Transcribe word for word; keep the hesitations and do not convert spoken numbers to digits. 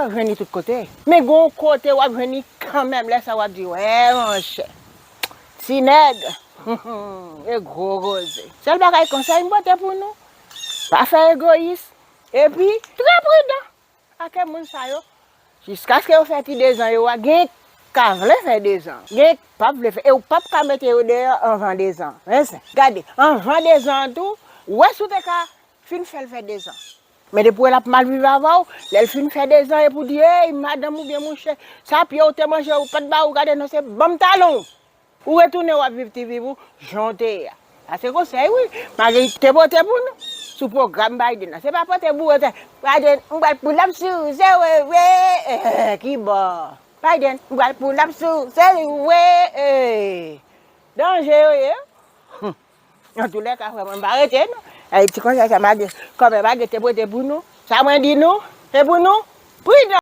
W ap jwenn li tout kote. Men gen yon kote w ap jwenn li kanmenm. Lè sa w ap di, wè, monchè. Ti nèg. E gwo koze. Sèl bagay konsèy m pote pou nou. Pa fè egoyis. Epi, trè pridan. Ake moun sa yo. Jiskaske yo fè ti dezan yo a, gen k ka vle fè dezan. Gen k p ap vle fè. E w p ap ka mete yo deyò anvan dezan. Men se, gade, anvan dezan an tou, wè si w te ka fin fè l fè dezan. Men depi w wè l ap mal viv avè w, lè l fin fè dezan, epi w di, ey, madanm oubyen mouche, sa pye w te manje, ou pa t ba ou, gade non, se ban m talon w. Ou retounen w ap viv ti viv ou, jan w te ye a. Sa se konsèy, wi. Marguerite te pote pou nou. Sou pwogram Biden nan. Se pa pote boure, se, Biden, m pral pull up sou, se we, we, eh, ki bò. Biden, m pral pull up sou, se li, we, eh. Danje yo ye. Antoulèka, frè mwen, m pa rete, non. Ay, ti konsèy sa, Marguerite, kòmè Marguerite te pote pou nou. Sa mwen di nou, se pou nou, pridan.